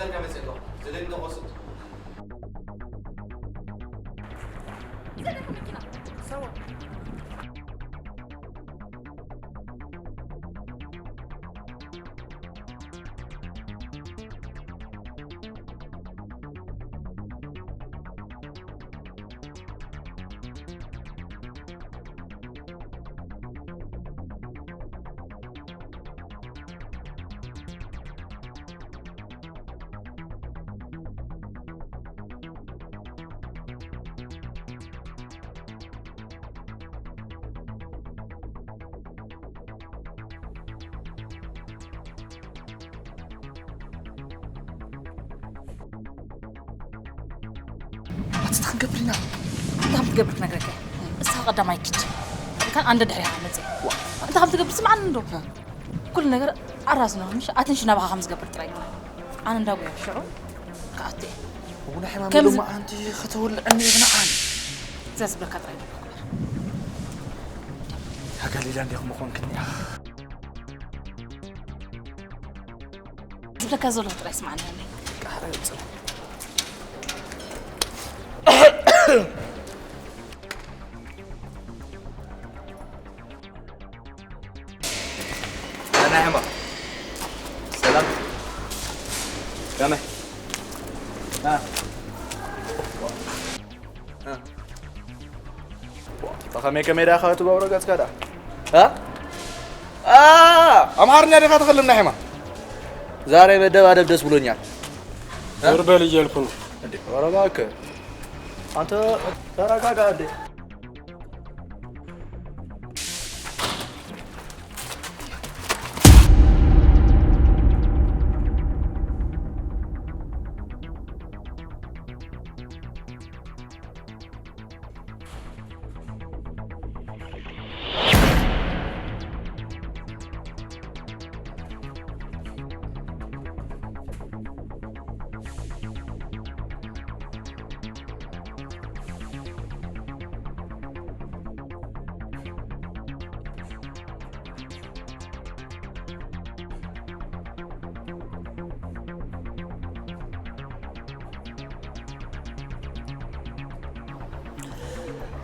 ዳርጋ መጽእ ኣለኹ። ዘለኒ ዶ ክወስድ? ኣቲ እንታይ ክንገብር ኢና? እንታይ ከም ትገብር ክነግረካ እየ። ንስኻ ቀዳማይ ኪድ። ካን ኣንደ ድሕሪኻ መጽእ። እንታይ ከም ትገብር ስምዓኒ እንዶ። ኩሉ ነገር ኣራዝኖ፣ ምሽ ኣተንሽን ናባኻ ከም ዝገብር ጥራይ። ኣነ እንዳጎየ ሽዑ ክኣቱ እየ። እውነ ሕማም ከምዚ ሎማዓንቲ ከተወልዐኒ ይኽንዓን። እዛ ዝብለካ ጥራይ ግበር። ሃገር ሌላ እንዲኹም ምኾንክን እያ። ዝብለካ ዘለኹ ጥራይ ስምዓኒ። ቃረ ጽ- ኣና ሕማ ሰላም ከመይ እ እ ከመይ ከመይ ዳኻ ትገብሮ ገጽካ ደኣ? እ? አ፣ ኣምሓርኛ ዲኻ ትኽልም ናይ ሕማ? ዛሬ መደባደብ ደስ ብሎኛል። እ? ዞር በል እያልኩ ነው። እንዴ፣ ኧረ እባክህ። አንተ ተረጋጋ እንዴ።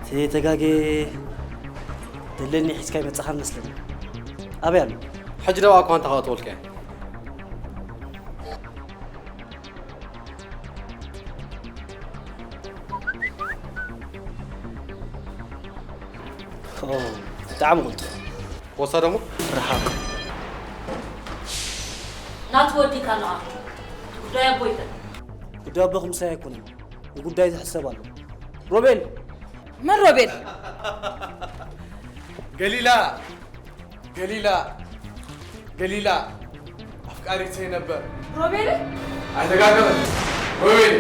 እቲ ተጋጌ ደለኒ ሒዝካ ይመጻኻ መስለኒ። ኣበይ ኣሎ? ሕጂ ደኣ እኳ እንተ ኸእትወልካ እየ። ኦ፣ ብጣዕሚ ቅልጡፍ። ወሳ ደሞ? ርሓቕ። ናቱ ወዲካ ኣለኻ። እቲ ጉዳይ ኣቦይ ከ? ጉዳይ ኣቦኹም ምሳይ ኣይኮነን። ንጉዳይ ዝሕሰብ ኣሎ። ሮቤል! መን ሮቤል? ገሊላ! ገሊላ! ገሊላ! ኣፍቃሪተይ ነበር። ሮቤል? ኣይተጋገበን። ሮቤል!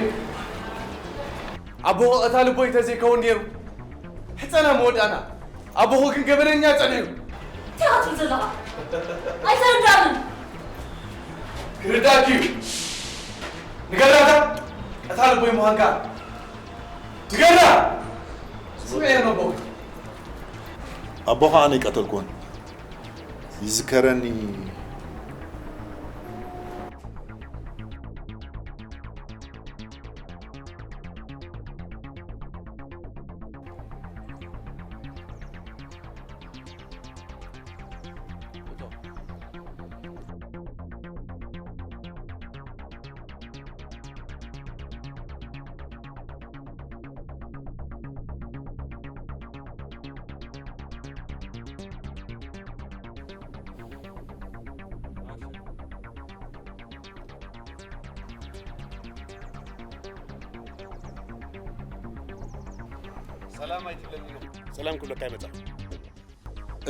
ኣቦኹ ቀታሊ ኣቦይ እንተዘይከውን ነይሩ፣ ሕጸና ምወዳእና። ኣቦኹ ግን ገበነኛ ጸኒሑ። እንታይ ኢኻ ትብል ዘለኻ? ኣይተረዳእንን። ክርዳእኪ እዩ። ንገራታ ቀታሊ ኣቦይ ምዃንካ። ንገራ! ስምዒ ነቦ። ኣቦኻ ኣነ ይቀተልኩን። ይዝከረኒ። ሰላም ኣይትብለኒ። ሰላም ክብለካ ይመጻ።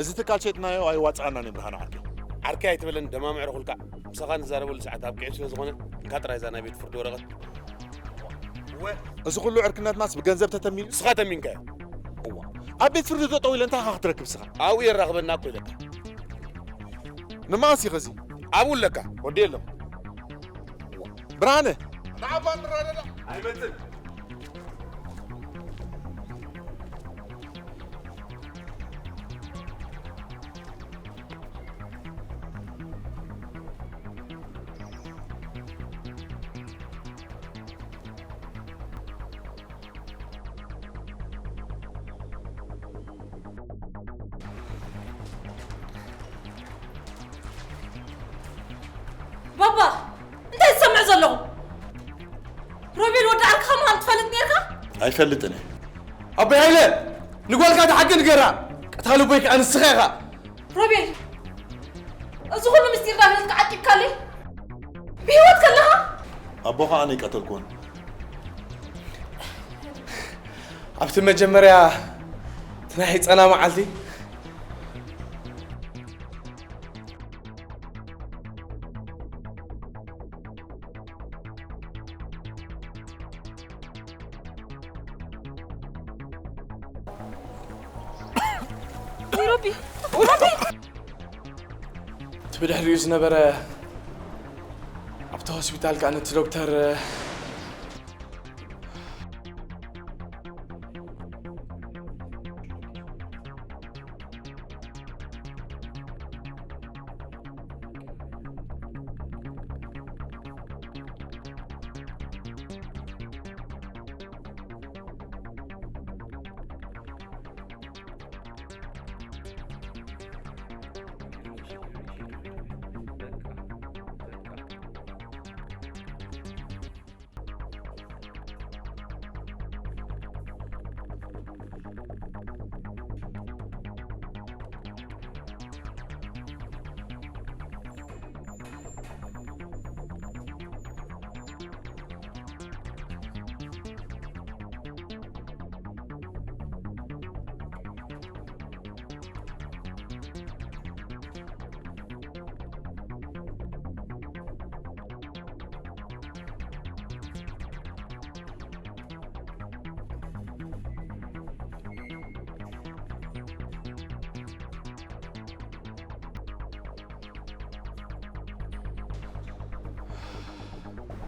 እዚ ትካል ሸጥናዮ ኣይዋጽኣናን እዩ ብርሃነ ዓርከይ። ዓርከይ ኣይትበለኒ፣ ደማም ኣዕርኹልካ። ምሳኻ ንዛረበሉ ሰዓት ኣብቂዑ ስለ ዝኾነ፣ እንካ ጥራይ እዛ ናይ ቤት ፍርዲ ወረቐት። እወ። እዚ ኩሉ ዕርክነትናስ ብገንዘብ ተተሚኑ? ንስኻ ተሚንካዮ። እዋ። ኣብ ቤት ፍርዲ ጠጠው ኢለ እንታይ ኢኻ ክትረክብ ንስኻ? ኣብኡ የራኽበና እኮ ኢለካ። ንመዓስ ኢኸ እዚ? ኣብኡ ኣለካ። ወዲ የለም። እዋ። ብርሃነ። ንዓባ ንረዳዳ። ኣይመጽን። ኣባ፣ እንታይ ዝሰምዕ ዘለኹ? ሮቤል ወዲ ዓርክኻ ምዃኑ ትፈልጥ ነርካ? ኣይፈልጥን እየ። ኣቦይ ሃይለ፣ ንጓልካ ትሓቂ ንገራ። ቀታሊ ኣቦይ ከኣ ንስኻ ኢኻ። ሮቤል፣ እዚ ኩሉ ምስጢር ዳፈለጥካ ዓቂብካለይ? ብህይወት ከለኻ? ኣቦኻ ኣነ ኣይቀተልኩዎን። ኣብቲ መጀመርያ እቲ ናይ ሕጸና መዓልቲ ወይ ረቢ፣ ወይ ረቢ። እቲ ብድሕሪኡ ዝነበረ ኣብቲ ሆስፒታል ከኣ ነቲ ዶክተር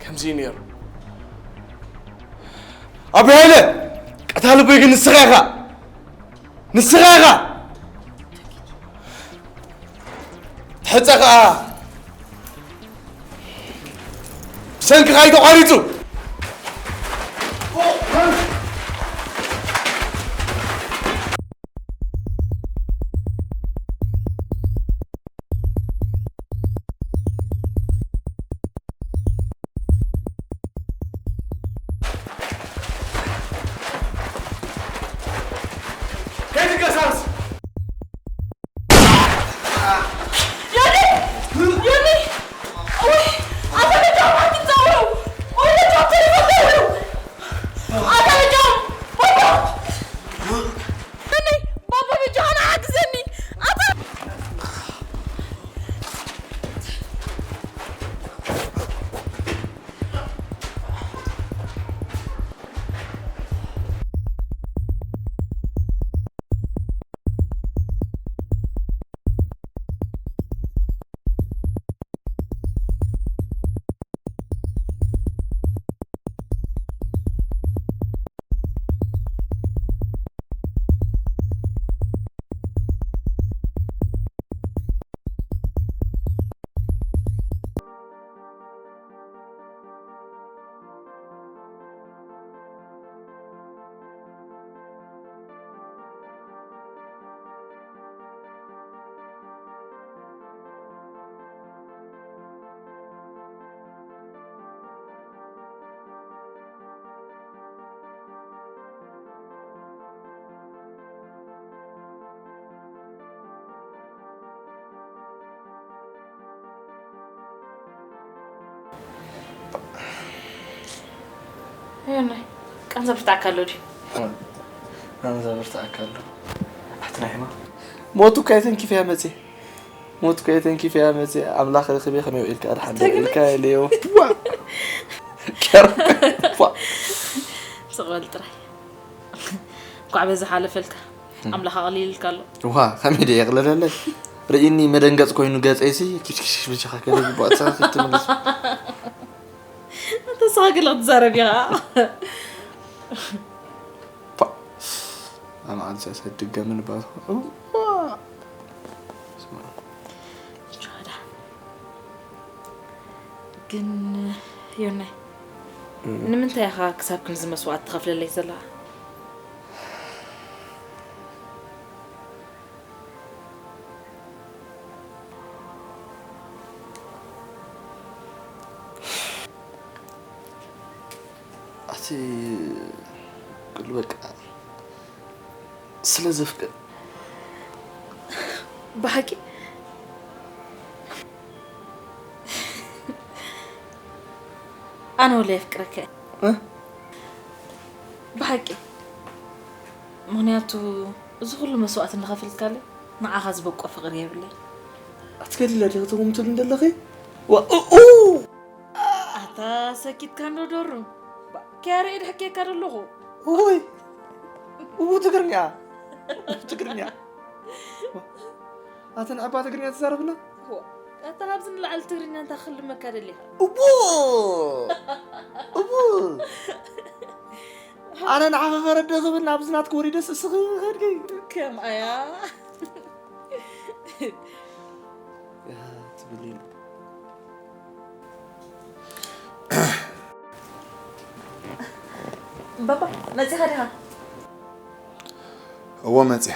ከምዚ እዩ ነይሩ። ኣቦይ ሃይለ፣ ቀታሊ ኣቦይ ግን ንስኻ ኢኻ። ንስኻ ኢኻ። ትሕጸ ኸኣ ብሰንክኻ እዩ ተቋሪጹ። ከይትንቀሳቐስ። ዮኒ! ዮኒ! ውይ! ኣታ በጃኹም ኣትጻወሩ! ውይ በጃኹም ተሪፎም ተውሩ! ኣታ በጃኹም! ባባ! ዮኒ! ባባ በጃኻ ንዓግዘኒ! ኣታ ዮናይ፣ ቃንዛ ብርታዕካ ኣሎ ድዩ? ቃንዛ ብርታዕካ ኣሎ። ኣሕትና ሒማ ሞት እኮ ኣይተንኪፈያ መጽየ። ሞት እኮ ኣይተንኪፈያ መጽየ። ኣምላኽ ርኽቤ ከመይ ውዒልካ? ኣድሓን ዶ ተግኒ? ኢልካ ኢለዮ። ዋ! ዋ! ስቕ በል ጥራይ። እንኳዕ በዚ ሓለፈልካ። ኣምላኽ ኣቕሊልልካ ኣሎ። ዋ፣ ከመይ ድየ የቕልለለይ? ርእይኒ መደንገጽ ኮይኑ ገጸይሲ ኪሽኪሽኪሽ ብቻኻ ከለ ይግባእ፣ ንስኻ ክትምልስ። ኣንታ ንስኻ ገለ ክትዛረብ ኢኻ። ፓ። ኣነ ዓንሳ ሰድገምን ባቶ። ዋ። ጆዳ። ግን ዮናይ፣ እም። ንምንታይ ኢኻ ክሳብ ክንዚ መስዋእቲ ትኸፍለለይ ዘለኻ? ኩሉ በቃ ስለ ዘፍቅር። ብሓቂ ኣነ ወላ የፍቅረካ እየ። እ? ብሓቂ። ምኽንያቱ እዚ ኩሉ መስዋእቲ እናኸፈልካለይ ንዓኻ ዝበቆ ፍቕሪ የብለይ። ኣትከሊለ ዲኺ ትጉምትሉ እንደለኺ? ዋ፣ ኡ፣ ኡ! ኣታ ሰኪትካ እንዶ ዶሩ። ባ-፣ ኪያሬ ድሕኬካ ደለኹ። ኡይ! ኡ፣ ትግርኛ! ኡ፣ ትግርኛ! ኣተን ኣባ ትግርኛ ትዛረብና? ዋ፣ ኣታ ካብዚ ንላዕሊ ትግርኛ እንታይ ክልመካ ደሊኻ? እቡ! እቡ! ኣነ ንዓኻ ከረድእ ክብል ናብዚ ናትክ ወሪደስ እስኺ ከድኪ። ከምኣያ። ያ፣ ትብሊ። ባባ፣ መጺኻ ዲኻ? እወ፣ መጺኣ።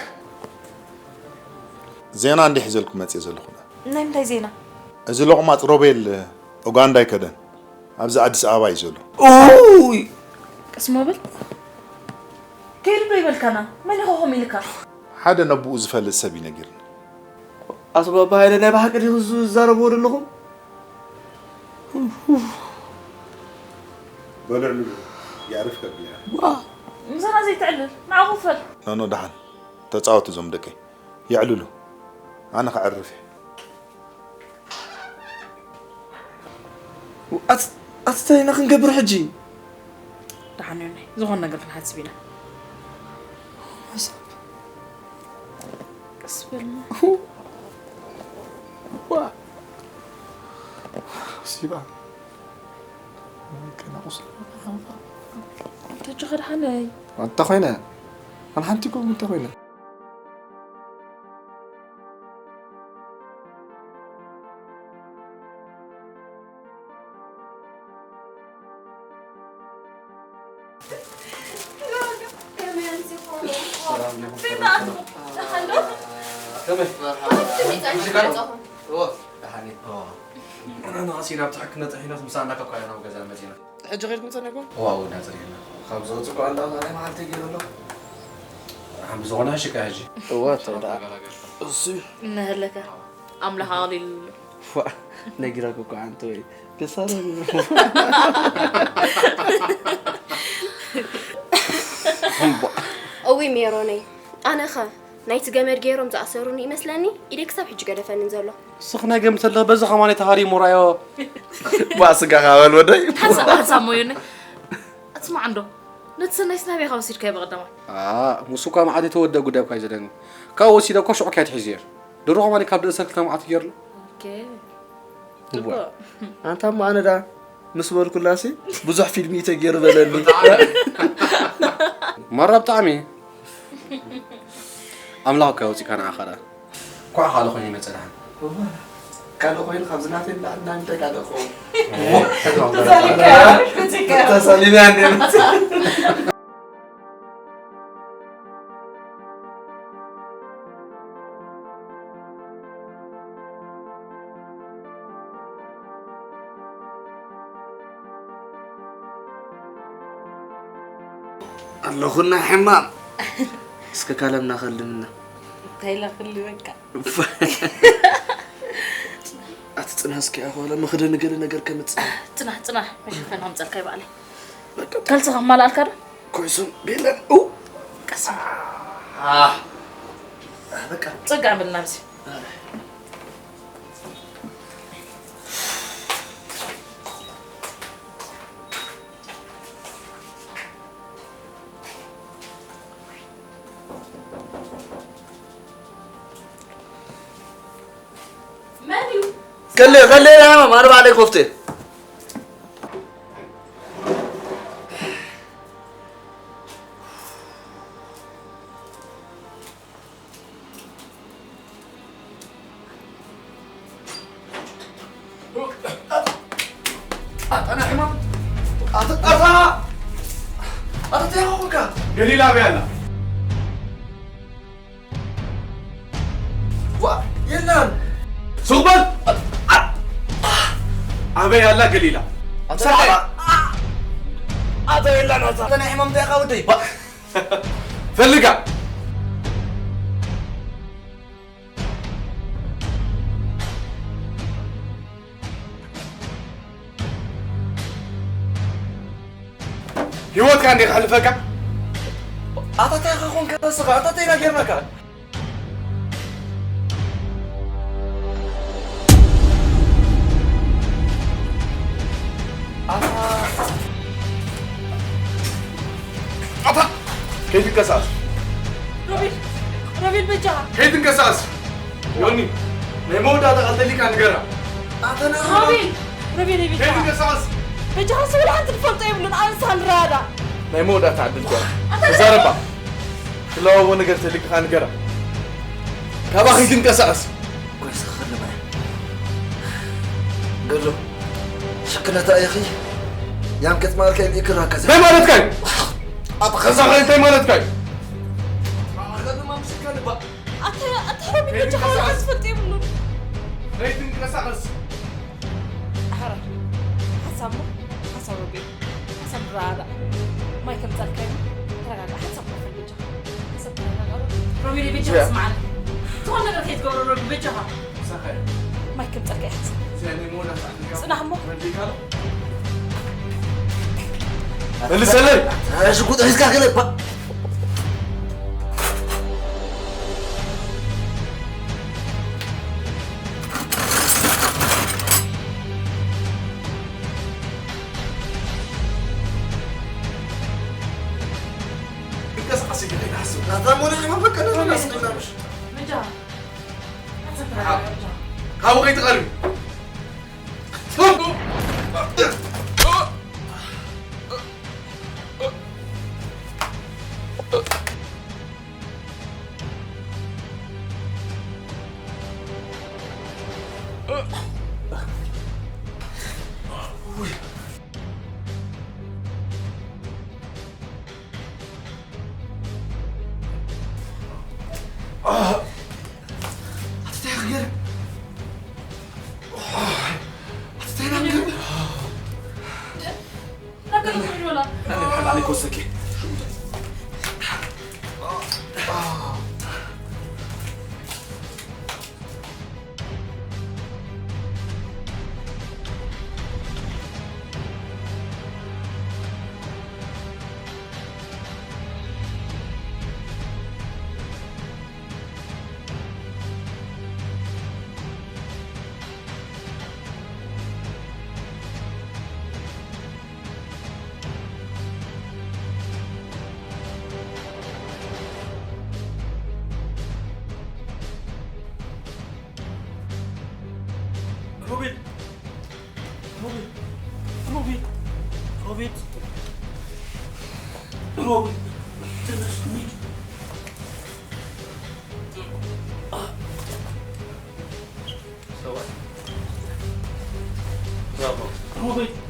ዜና እንዲሕ ሒዘልኩም መጺአ ዘለኹ። ናይ ምንታይ ዜና? እዚ ሎቕማጽ ሮቤል ኡጋንዳ ኣይከደን። ኣብዚ ኣዲስ ኣበባ እዩ ዘሎ። ኡይ! ቀስ ሞ በል። ከይዱ ዶ ይበልካና? መን ኢኻ ከምኡ ኢልካ? ሓደ ነብኡ ዝፈልጥ ሰብ እዩ ነጊርኒ። ኣቶ ባባ ሃይለ ናይ ብሓቂ ዲኹ ዝዛረብዎ ዘለኹም? በሉ ዕልሉ፣ የዕርፍ ከብያ። ዋ! ምሳና ዘይትዕልል፣ ንዓኹም ፈል። ኖ፣ ኖ፣ ደሓን። ተጻወቱ እዞም ደቀይ። የዕልሉ። ኣነ ከዕርፍ እየ። ኣት-፣ ኣቲ እንታይ ኢና ክንገብር ሕጂ? ደሓን ዮናይ፣ ዝኾነ ነገር ክንሓስብ ኢና። ሓሳብ። ቀስ በልና። ዋ። ሲባ። ከናቑስ። እንተ ጆኸ ደሓነይ። ኣንታ ኮይነ። ኣን ሓንቲ እኮ እንተ ኮይነ። ንኣሲ ናብ ትሕክነ ጥሒናስ ምሳና ካብ ካዮና ገዛ መጺና። ሕጂ ኸይድኩም ጸኒሕኩም? እዋ፣ እዋ፣ እናጸኒሕና። ካብ ዝወጽእ እኮ ኣንዳ ናይ መዓልቲ ገይሩ ኣሎ። ብዝኾነ ሕሽካ ሕጂ። እዋ፣ ተወዳ። እሱ። እናሃለካ ኣምላኽ ኣቕሊሉሉ። ዋ፣ ነጊራኩ እኮ ኣንቲ ወይ። ክሳራ። እምቧ። እዊ ሜሮነይ፣ ኣነኸ ናይቲ ገመድ ገይሮም ዝኣሰሩኒ ይመስለኒ፣ ኢደይ ክሳብ ሕጂ ገደፈንን ዘሎ። ስኽ ናይ ገምት ኣለኽ፣ በዚ ኸማን ተሃሪሙ ራዮ። ዋ፣ ስጋኻ በል ወደይ። ሓንሳብ፣ ሓንሳብ ሞዮነ። ኣትስማዕ እንዶ፣ ነቲ ሰናይስ ናበይ ኢኻ ወሲድካዮ ብቐዳማይ? ኣ፣ ምስ እኳ መዓት የተወደአ ጉዳይ እኳ እዩ ዘለኒ። ካብኡ ወሲደ እኮ ሽዑ እኳ ትሒዝዮ። ድሮ ኸማን ካብ ደእሰር ክልተ መዓት ገይርሉ። ኦኬ። እዋ። ጽቡቕ። ኣንታ እሞ ኣነ ደኣ ምስ በልኩላሲ ብዙሕ ፊልም እዩ ተገይሩ በለኒ። ማራ ብጣዕሚ። ኣምላኽ እኮ የውጽእካ ንዓኻ ደኣ። ኳዕ ካልእ ኮይኑ ይመጽእ ደሓን። እዋ። ካልእ ኮይኑ ካብዚ ናተይ ንላዕሊ ናይ ምንታይ ካልእ ክኸውን? ተሳሊና እንደ መጽእ። ኣለኹና ሕማም። እስከ ካለምና ከልምና። እንታይ ኢላ ክልመካ? ኣቲ ጽናህ እስኪ ኣኾለ መኽደኒ ገለ ነገር ከምጽእ። ጽናህ፣ ጽናህ፣ መሸፈኒ ከምጸልካ ይባዕለይ። በቃ። ካልሲ ከማልኣልካ ዶ? ኮይሶም ቤለን። ኡ! ቀስ። ኣህ። በቃ። ጸጋ ብልና ኣብዚ። ኣረ። መን እዩ? ከለ፣ ከለ፣ ያ ማማ፣ ኣነ ባዕለይ ኮፍተ። ኣታ ናይ ሕማም። ኣታ፣ ኣታ፣ ኣታ እንታይ ኾንካ? ገሊላ ኣበይ ኣላ? ዋ፣ የላን። ሱቕ በል! ኣበይ ኣላ ገሊላ? ኣታ ሰዓባ! ኣ-፣ ኣታ የላ ናታ። ኣታ ናይ ሕማም እንታይ ኢኻ ወደይ? ባ-፣ ፈልጋ። ህይወትካ እንዴ ከሕልፈካ? ኣታ እንታይ ኢኻ ኾንካ ንስኻ? ኣታ እንታይ ኢና ጌርናካ? ኣታ፣ ኣታ፣ ከይትንቀሳቐስ። ሮቤል፣ ሮቤል፣ በጃኻ። ከይትንቀሳቐስ። ዮኒ፣ ናይ መወዳእታ ቃል ተሊካ ንገራ። ኣታ፣ ና-፣ ሮቤል፣ ሮቤል፣ በጃኻ። ከይትንቀሳቐስ። በጃኻ፣ ስብል ሓንቲ ትፈልጦ የብሉን፣ ኣንሳ ንረዳዳእ። ናይ መወዳእታ ዕድል ገራ። ኣታ፣ ተዛረባ። ትለዋወ ነገር ተሊካ ንገራ። ካባኺ ትንቀሳቐስ። ጎይስ ክኽል ማይ። ገሎ። ሽክነታ ኢኺ። ያም ከጽማርከ ይክራከዘ። እንታይ ማለትካ እዩ? ኣብ ከዛኸ እንታይ ማለትካ እዩ? ኣኸ ድማ ምሽካ ልባ። ኣታ፣ ኣታ ሮቢ በጃኻ ከይትንቀሳቐስ። ሓንቲ ትፈልጥ የብሉን። ከይትንቀሳቐስ። ኣሕራ። ሓሳብ ሞ? ሓሳብ ሮቢ። ሓሳብ ራዳ። ማይ ከምጻልካ እዩ። ተረጋጋ። ሓሳብ ክፈል በጃኻ። ሓሳብ ተረጋጋ። ሮቢ በጃኻ እዚኣ። ስማዓኒ። ዝኾነ ነገር ከይትገብሮ ሮቢ በጃኻ። ሳኸ። ማይ ከምጻልካ እዩ ሓሳብ። እዚኣ ናይ መወዳእታ ዕድልካ። ጽናሕ እሞ። ወዲእካ ዶ? መልሰለይ። ሽጉጥ ሒዝካ ከለ ባ-፣ እንቀሳቐስ ኢልካ ከይትሓስብ። ኣታ ሞነ ሕማም በቃ ነዛ ናስቅና ምሽ። በጃኻ። ሓሳብ ተረጋጋ በጃኻ። ካብኡ ከይትቐርቢ። ኣታ እንታይ ክገርም? ኣታ እንታይ ናም ገርም? ኣነ ክወሰኪ። ሮቤል! ሮቤል! ሮቤል! ሮቤል! ሮቤል! ተነስ፣ እንሂድ። ሮቤል!